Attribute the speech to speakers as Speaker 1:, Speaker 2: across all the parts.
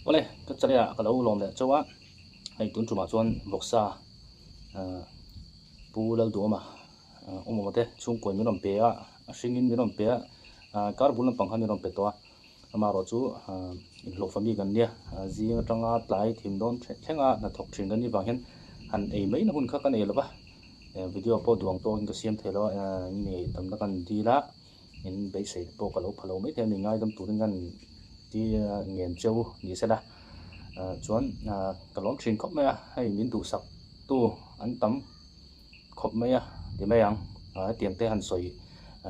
Speaker 1: Awle ka chale ah ka lo lawm leh chauh a, hei tun tumah chuan vawksa ahh Pu Lalduhawma awm awm te chhungkaw in min rawn pe a, a hringin min rawn pe a, ahh kar bul lampang khan min rawn pe tawh a, amaherawh chu ahh inhlawhfa mi kan nia, zing atanga tlai thim dawn thleng a hnathawk thin kan nih vang hian han ei mai na hun kha ka nei lo va, video pawh duang tawkin ka siam thei lo a, ahh ni tamna kan dil a. In beisei te pawh ka lo pha lo maithei a ni ngaidam turin kan ti ngen cheu ni sela chuan ka lawm thin khawp mai a hei min duhsak tu an tam khawp mai a ti mai ang hetiang te han sawi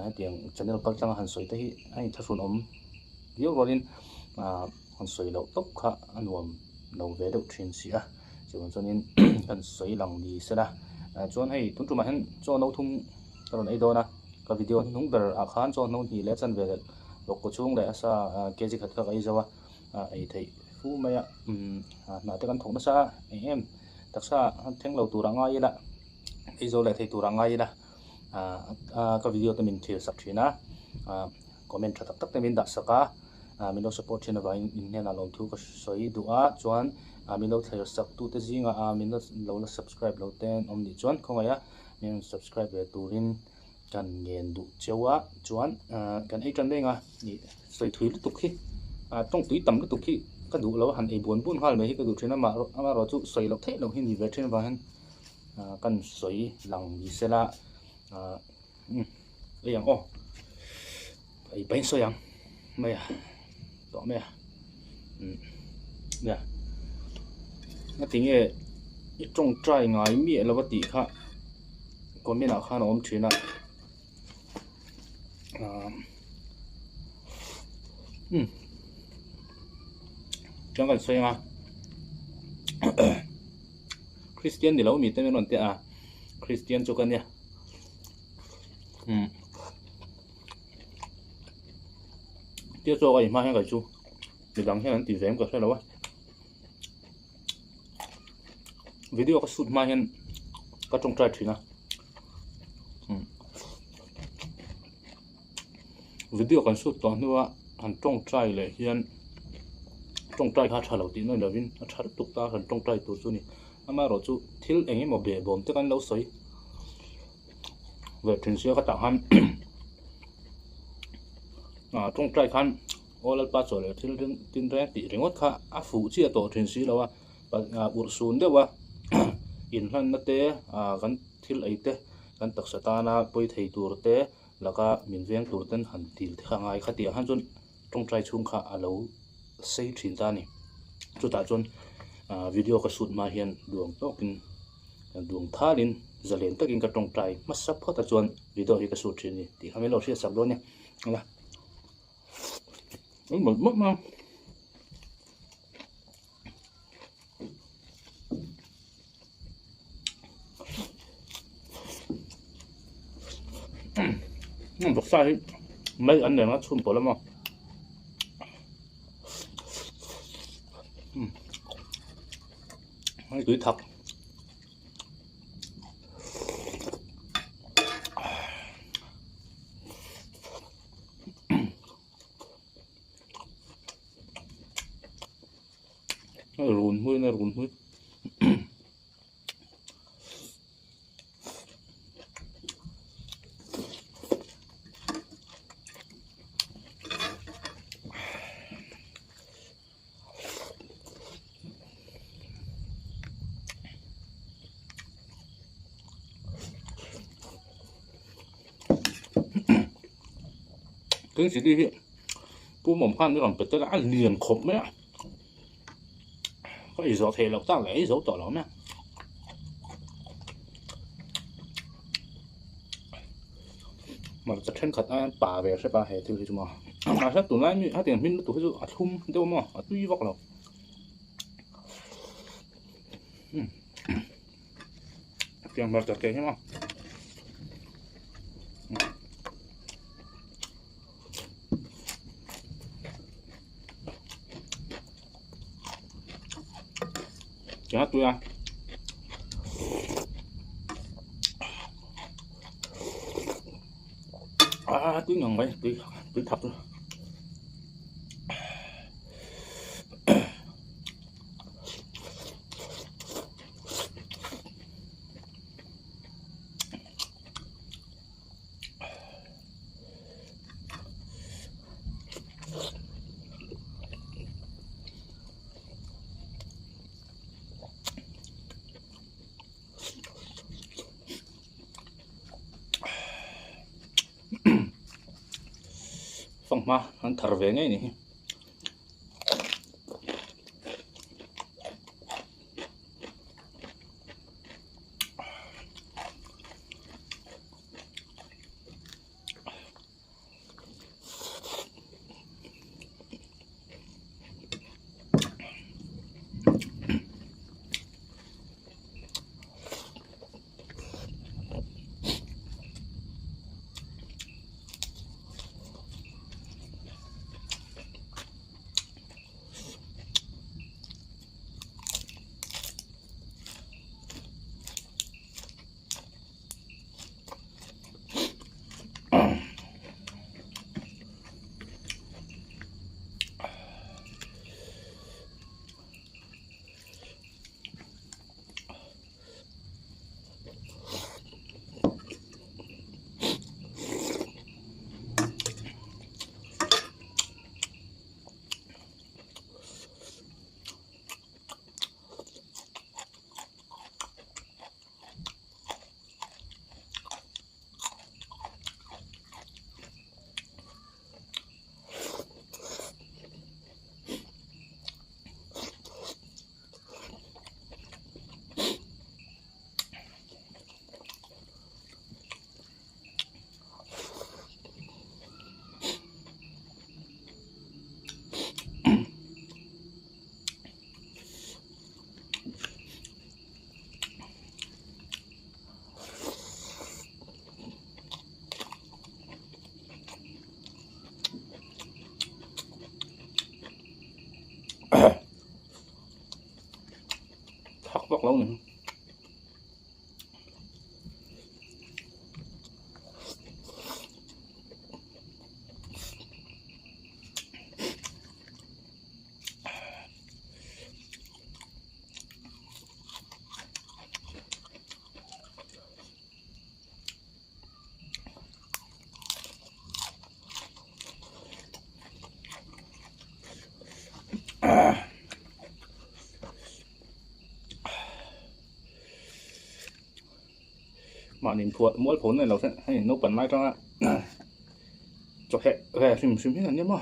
Speaker 1: hetiang channel kal tlang a han sawi te hi a inthlahrun awm viau rualin han sawi loh tawp kha a nuam lo ve deuh thin si a chuvang chuanin kan sawi lang ni sela chuan hei tun tumah hian chaw no thum ka rawn ei dawn a. Ka video hnung ber ah khan chaw hno hnih leh chanve leh lawk kaw chhung leh a sa kg khat kha ka ei zo a, ei theih fu mai a, hnah te kan thawk nasa a eng em taksa thleng lo tur ah ngai ila ei zo leh thei tur ah ngai ila ka video te min thlir sak thin a, comment tha tak tak te min dah sak a, min lo support thin avangin in hnenah lawmthu ka sawi duh a, chuan min lo thlir sak tu te zingah min lo la subscribe lo te an awm nih chuan khawngaih a min rawn subscribe ve turin kan ngen duh cheu a chuan kan ei tan reng a ih sawi thui lutuk hi tawng tui tam lutuk hi ka duh lo a han ei buan buan nghal mai hi ka duh thin a amaherawh chu sawi loh theih loh hi ni ve thin avang hian kan sawi lang ni sela ei ang aw ei pahin sawi ang mai a tawh mai a nia ngatinge i tawngtai ngai miah lo a tih kha comment ah khan a awm thin a ahh umm chuan kan sawi ang a Christian ni lo mi te min rawn ti a Christian chu ka nia umm. Tia chaw ka ei hma hian kei chu midang hian an ti ve em ka hre lo a video ka shoot hma hian ka tawngtai thin a video kan shoot tawh hnua han tawngtai leh hian tawngtai kha a tha lo tih nawi lovin a tha lutuk ta han tawngtai tur chu a ni amaherawh chu thil eng emaw behbawm te kan lo sawi. Ve thin sia ka tah khan ah tawngtai khan aw lalpa chaw leh thil ring tin reng tih ringawt kha a fuh chiah tawh thin si lo a urh sun deuh a inhlanna te ah kan thil ei te kan taksa tana pawi thei tur te laka min veng tur ten han dil te kha a ngai kha tih ah khan chuan tawngtai chhung kha a lo sei thin ta a ni chutah chuan ah video ka shoot hma hian duang tawkin. Duang thalin zalen takin ka tawngtai hmasa phawt a chuan video hi ka shoot thin a ni tih kha min lo hriat sak dawn nia anga an mawlh mawlh mai a. Vawksa hi mai an nen a chhun pawlh a maw. Hei tui thak hei run hmui a run hmui. Tin chili hi pum awm khan rawn pe tel a a lian khawp mai a ka ei zawh theih loh tak leh ei zo tawh lo mai a. Hmarcha thenkhat aiin pa ve hrep a he thil hi chu maw mahse tunlai mi hetiang hmin lutuk hi chu a thlum deuh maw a tui vak lo umm hetiang hmarcha te hi maw. Chá tui a. À, tui ngon vậy, tui tui thật luôn. Fanghma an thar ve ngei ni hi. Thak vak lo ni. Mahni phuah mual pho nei lo te hei naupang lai tanga chaw heh ve hrim hrim hi an ni maw.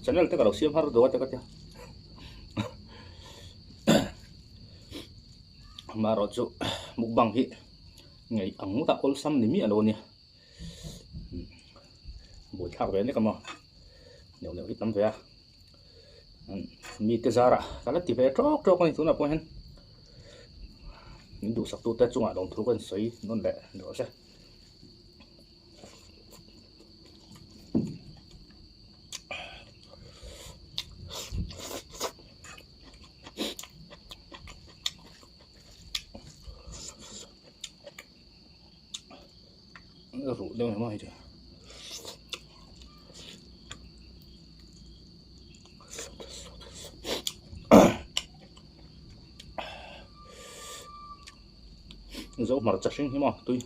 Speaker 1: Channel te ka lo siam har duh a te ka tia amaherawhchu mukbang hi ngei ang ngawt a awlsam ni miah lo a nia buaithlak ve nek a maw neuh neuh hi tam ve a mite zarah ka la ti ve tawk tawk a ni tunah pawh hian min duhsak tute chungah lawmthu ka insawi nawn leh rawh se. Ruh deuh emaw hei chu. Zo hmarcha hring hi maw tui.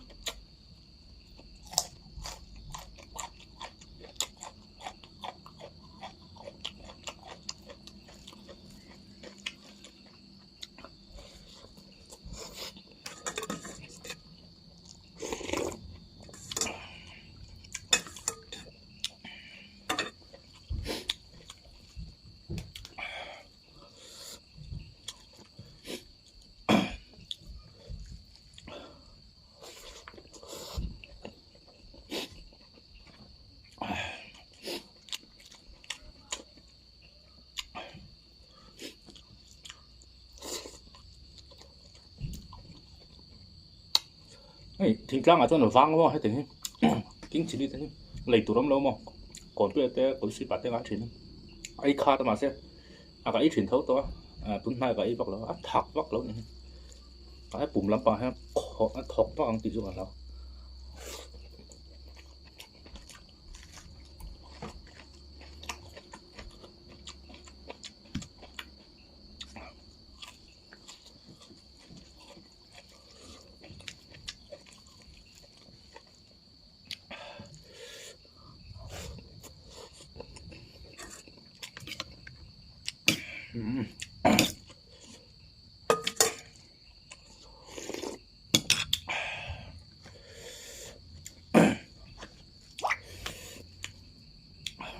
Speaker 1: Hei thingtlang ah chuan vang maw heti hi king chilli te hi lei tur awm lo maw kawnpuia te kawlsip ah te a ngah thin a ei khat a mahse a ka ei thin tho tawh a tun hnai ka ei vak lo a thak vak lo a ni hi a pum lampang hian a thawk vak ang tih chu ka hlau.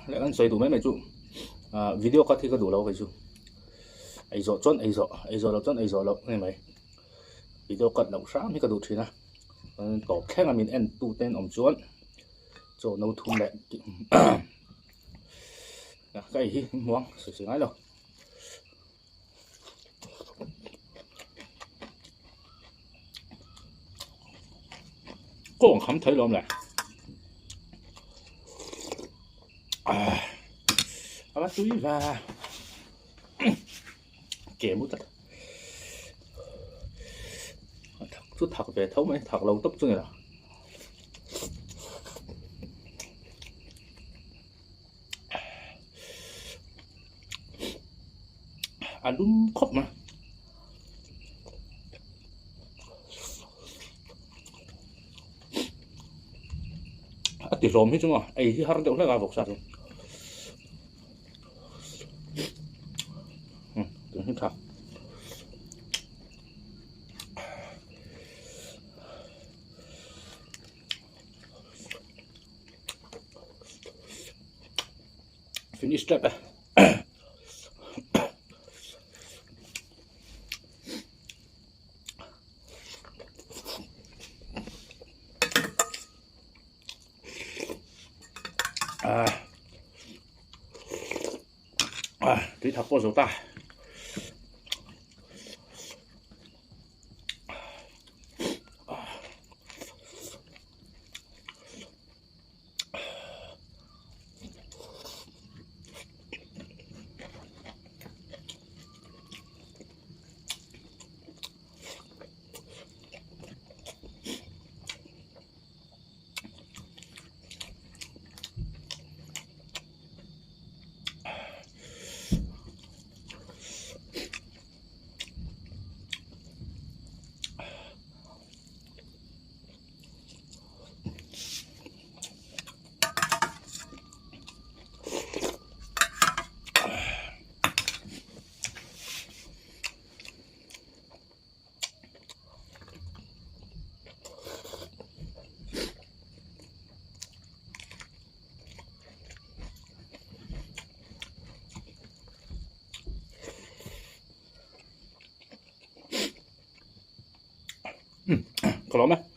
Speaker 1: Leh kan sawi duh mai mai chu ah video cut hi ka duh lo kei chu. Ei zawh chuan ei zawh, ei zawh loh chuan ei zawh loh a ni mai. Video cut loh hram hi ka duh thin a. Chuan tawp thleng a min en tu te an awm chuan chaw no thum leh ka ei hi hmuang sawi sawi ngai lo. Kawng kham thei lawm le a va tui va ke mu tlat thak chu thak ve tho mai thak lo tawp chu ni lo. A lum khawp mai a ti hlawm hi chu maw ei hi har deuh hlek a vawksa chu tun hi tha. Finish tep e. Ah. Ah, tui thak pawh zo ta. Ka lawm e.